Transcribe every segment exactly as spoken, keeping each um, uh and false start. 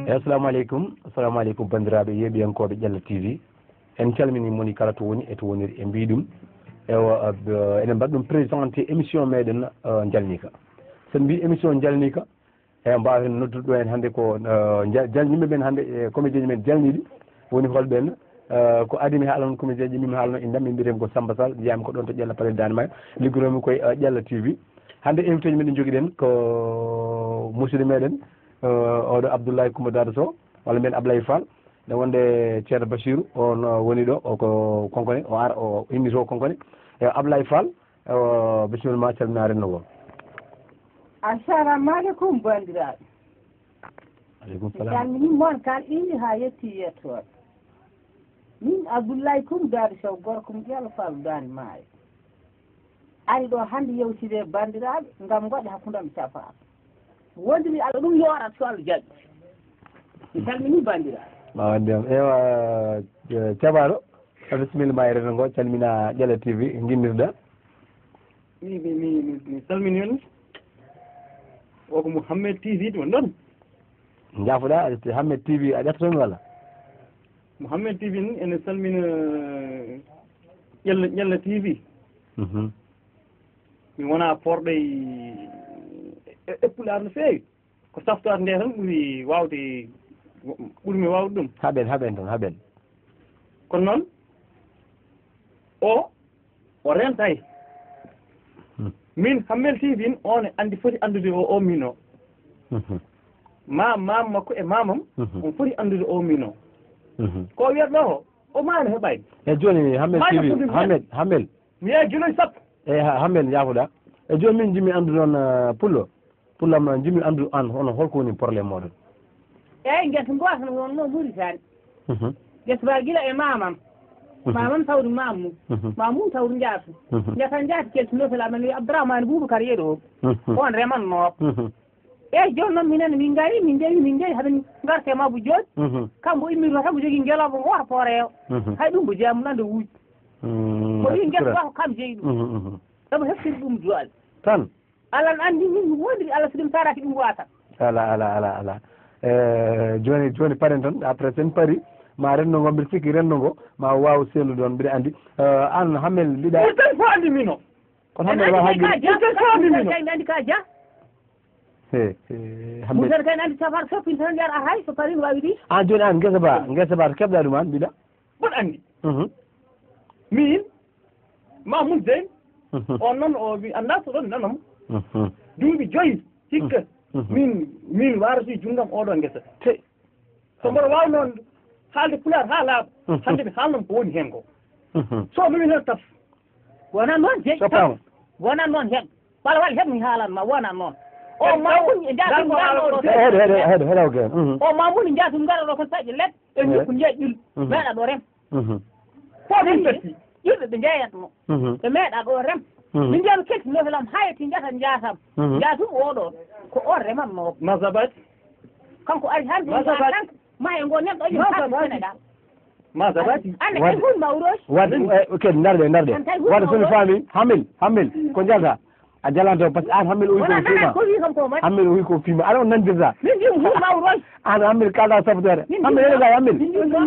Assalamu aleykum. Assalamu aleykum, banndiraaɓe yeeɓiyankooɓe Ƴella T V. En calminii moni kala to woni e to woniri, e mbiy ɗum, ewa, eh, eɗen mbaɗa ɗum présenté émission meɗen, eh, Njalniika. So en mbiy émission Njalniika, e mbaawen noddude ɗo en hannde ko, eh, nja-, jal-, yimɓe men hannde, e comédien men jalniiɗi, woni holɓe en, eh, ko adii mi haala on comédien ji, mi haala on inndam, min mbiyetee ko Samba Sall, jeyaami ko ɗoon to Ƴella Palel Daande Maayo, liggonoomi koye, eh, Ƴella T V. Hannde invité ji meɗen njogiɗen ko musidɗo meɗen, eh, oɗo Abdoulaye Coumba Dado Sow, walla mbiyen Ablaye Fall, nde wonde Ceerno Bachirou, on, eh, woni ɗo, o ko Konkone, o ar, o inni to Konkone. E Ablaye Fall, ewa, bisimilla ma, calminaa renndo ngo. Assalamu aleykum, banndiraaɓe. Aleykum salam. Mi calminii mon kala, innde haa yetti yettooɗo. Min Abdoulaye Coumba Dado Sow, gorko mo Ƴella Fall Daande Maayo. Ari ɗo hannde yewtide e banndiraaɓe ngam ngoɗe hakkunde am e Capaaro. Wondiri Allah ɗum yoorat so Allah jaɓi. Mi salminii banndiraaɓe. Ma wonde am. Ewa, eh, Capaaro, a bisimilla ma e renndo ngo, calmina Ƴella T V, nginnirɗa. Mi, mi, mi, mi, mi salmini on. O ko Mouhamed T V ɗum ɗon. Njaafuɗa, Mouhamed T V a ƴettoto mi walla? Mouhamed T V ni ene salmina Ƴella, Ƴella T V. Mhm. Mi wona porɗo e, e, e Pulaar no feewi. Ko saftoore nde tan ɓuri waawde, ɓuri mi waawde ɗum. Haɓen, haɓen tan, haɓen. Kono noon, o, o rentay. Hmm. Min, Hammel T V, on e anndi foti anndude o, o min o. Mhm. Ma, maam makko e maamam, mhm, on foti anndude o min o. Mhm. Ko o wiyata ɗo o, o maana heɓayde. E jooni, Hammel Maana T V, ko ɗum Hammel, Hammel. Mi yeeyi juloy sappo. E ha-, Hammel, njaafoɗa. E jooni min njimi anndude on, eh, pullo. Pullo am, njimi anndude an, hono holko woni problème mooɗon? Eeyi, ngesa ngoota no wonno Muritani. Mhm. Ngesa ba gila e maamam. Mhm. Maamam tawde maam mum. Mhm. Maam mum tawde njaatu. Mhm. Ngesa njaati keltino fela men wi Abdourahmane Boubacar Yeɗo. Mhm. On remanno. Mhm. Eeyi, jooni noon minen min ngari, min njeewi, min njeewi, haɗen ngarte mabbo jooni. Mhm. Kambo immirta tan ko jogii ngelooba gooto pooreewo. Mhm. Hay ɗum ko jeemum nande wuuji. Mm, ko ɗin ngesa ba ko kam jeyi ɗum. Mhm, mhm. Sabu heftiri ɗum doole. Tan? Alla no anndi min mi wondiri Alla so ɗum saraki ɗum waasa. Ala, ala, ala, ala. Eh, jooni, jooni paren tan, après sen pari, ma renndo ngo, mbiɗa sikki renndo ngo, ma waaw seelude on, mbiɗa anndi. Eh, an Hammel mbiɗa. Ɗum tan ko anndi min o. Kono Hammel wa haqqil. Ɗum tan ko anndi min o. Kay anndi ka ja. He, he, Hammel. Ɗum tan kay anndi safar soppin tan yar a hay so parin waawi ɗi. An jooni an ngesa ba, ngesa ba to keɓɗa ɗum an mbiɗa. Mboɗo anndi. Mhm. Min, Mahmoud Zeyn, mhm, on noon o mi anndaa so ɗon nanam. Mhm. Duuɓi joyi hikka, mhm, min, min warati junngam oɗo ngesa. Te. So mboɗo waawi noon haalde Pulaar haa laaɓa, mhm, hannde mi haalnan ko woni heen ko. Mhm. So mi wii tan taf. Wona noon jeyi taf. Wona noon heɓ. Wala, wala, heɓ mi haalan ma, wona noon. O Mamoun e Ndiaye ɗum ngarɗo ɗo. Heɗo, heɗo, heɗo, heɗo, ok. Mhm. O Mamoun e Ndiaye ɗum ngarɗo ɗo tan saƴe let. E, eh, jikku njeeƴ ɗum. Mhm. Meeɗa ɗo rem. Mhm. Fof min petti. Yimɓe ɓe njeeyatno. Mhm. Ɓe meeɗa ɗo rem. Mhm. Min njeeɓe ketti nofelam hayati njata njatam. Mhm. Njatum oɗo. Ko on remanno. Masabat. Kanko ari hannde. Masabat. Tan ma e ngo neɗɗo e Masabat. Sénégal. Masabat. An, an, an, Wadde, fof mawroy. Wadde, eh, ok, ndarde, ndarde. An kay fof mawroy. Wadde so mi faami, Hammel, Hammel, ko njalta? A jalanto, par ce que an Hammel o wi ko fiima. Hammel o wi ko fiima. Aɗa on nandirta. Min jim hu mawroy. An Hammel kalda safutoore. Hammel ene gay Hammel.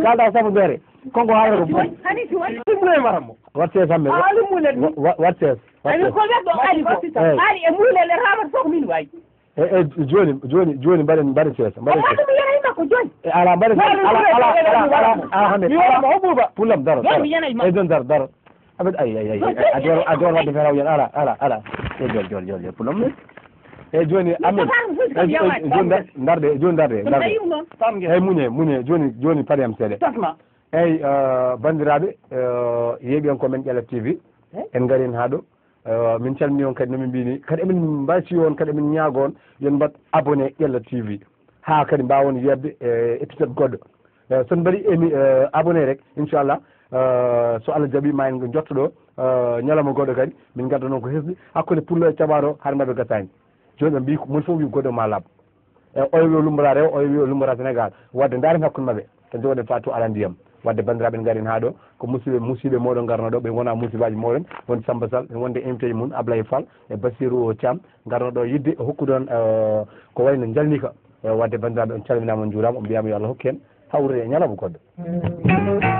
Kalda safutoore. Konko haalata ko fof. Hani tuwan. Ɗum ne maram mo. Wat sees Hammel. Alu mulen. Wa-, wa-, wat sees. Wat sees. Ko waddo ali ko. Eh. Ali e mulen e ramat fof min wayi. E, e, jooni, jooni, jooni mbaɗen, mbaɗen seesa, mbaɗen seesa. Amma ɗum yenay makko jooni. E, ala, mbaɗen seesa. Ala, ala, ala, ala, ala, Hammel, mi wiyata mo, o Buuba. Pullam, daro, daro. Jooni mi yenay makko. E, jooni daro, daro. Abed, ay, ay, ay, ay, a joor, a joor wadde feraw yen, ala, ala, ala. E, joor, joor, joor, joor, pullam ni. E, jooni, Amen. E, e, jooni, ndarde, jooni, ndarde, ndarde. Pamge. Hey, muñe, muñe, jooni, jooni, paɗe am seeɗa. Tasma. Eyi, eh, banndiraaɓe, eh, yeeɓiyankooɓe men Ƴella T V, en ngarii haa ɗo. Eh, min calminii on kadi, no min mbiyni kadi, emin mbasiyoo on kadi, emin ñaagoo on, yo on mbaɗ abonné Ƴella T V, haa kadi mbaawon yeeɓde, eh, épisode goɗɗo. Eh, so on mbaɗii émi-, eh, abonné rek, inchallah, eh, so Allah jaɓii, ma en njotto ɗo, eh, ñalawma goɗɗo kadi, min ngadda noon ko hesɗi hakkunde pullo e caɓaaro, hade maɓɓe gasaani. Jooni ɓe mbii ko moni fof wii goɗɗo ma laaɓ. E oyo wiyo lumbora rewo, oyo wiyo lumbora Sénégal. Wadde ndaaren hakkunde maɓɓe. Tan jogoɗen faatu ala ndiyam. Wadde banndiraaɓe en ngarin haa ɗo. Ko musidɓe, musidɓe mooɗon ngarno ɗo. Ɓe wona musibaaji mooɗon. Wonde Samba Sall, wonde invité mum Ablaye Fall e Bassirou Thiam. Ngarno ɗo yidde hokkude on, eh, ko wayno Njalniika. E wadde banndiraaɓe, on calminaama, on njuuraama, on mbiyaama yo Allah hokku en hawrude e ñalawma goɗɗo.